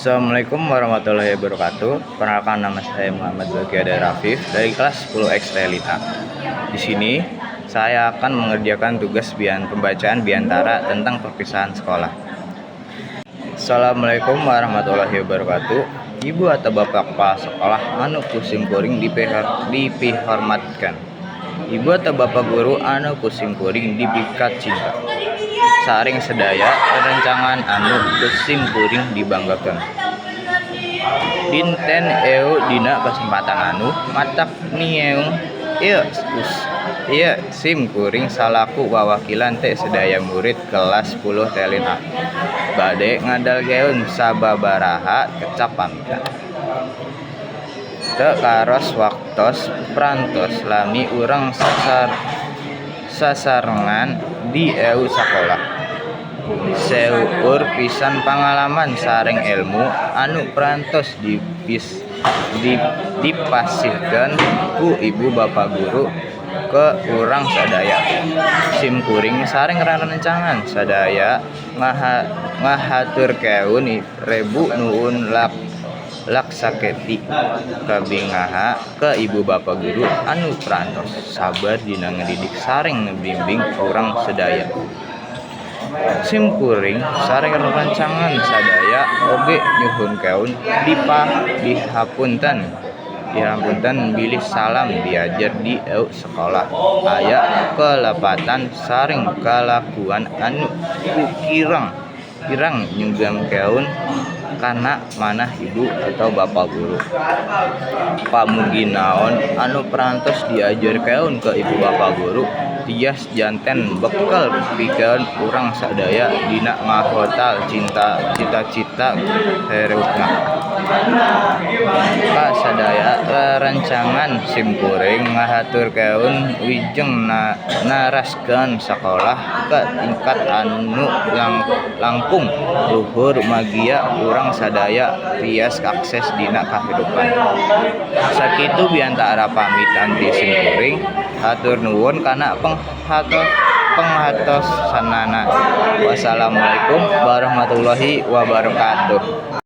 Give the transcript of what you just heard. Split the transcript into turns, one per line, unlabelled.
Assalamualaikum warahmatullahi wabarakatuh. Perkenalkan, nama saya Muhammad Bagiada Rafif dari kelas 10X Telita. Di sini saya akan mengerjakan tugas pembacaan biantara tentang perpisahan sekolah. Assalamualaikum warahmatullahi wabarakatuh. Ibu atau bapak kepala sekolah anu ku simkuring dipihormatkeun. Ibu atau bapak guru anu ku simkuring dipikacinta. Sareng sadaya rerencangan anu ku simkuring dibanggakeun. Dinten ieu dina kesempatan anu matak nieung ieu ieu sim kuring salaku wawakilan ti sadaya murid kelas 10 Telin A bade ngadalkeun sababaraha kecap pamitan. Teu karaos waktos parantos lami urang sasarengan di eu sakolah. Seueur pisan pangalaman sareng elmu anu parantos dipasihkeun ku ibu bapa guru ka urang sadaya. Sim kuring sareng rerencangan sadaya ngahaturkeun rebu nuhun laksaketi kabingahan ka ibu bapa guru anu parantos sabar dina ngadidik sareng ngabimbing urang sadaya. Sim kuring sareng rerencangan sadaya oge nyuhunkeun dihapunten bilih salami diajar di eu sakolah aya kalepatan sareng kalakuan anu kirang nyugamkeun kana manah ibu atau bapa guru. Pamugi naon anu parantos diajarkeun ka ibu bapa guru tiasa janten bekel pikeun urang sadaya dina ngahotal cita-cita hareupna. Ka sadaya rerencangan, simkuring ngahaturkeun wilujeng neraskeun sakolah ka tingkat anu langkung luhur mugia urang sadaya tiasa sukses dina kahirupan. Sakitu biantara pamitan ti simkuring, hatur nuhun kana panghartosanana. Wassalamualaikum warahmatullahi wabarakatuh.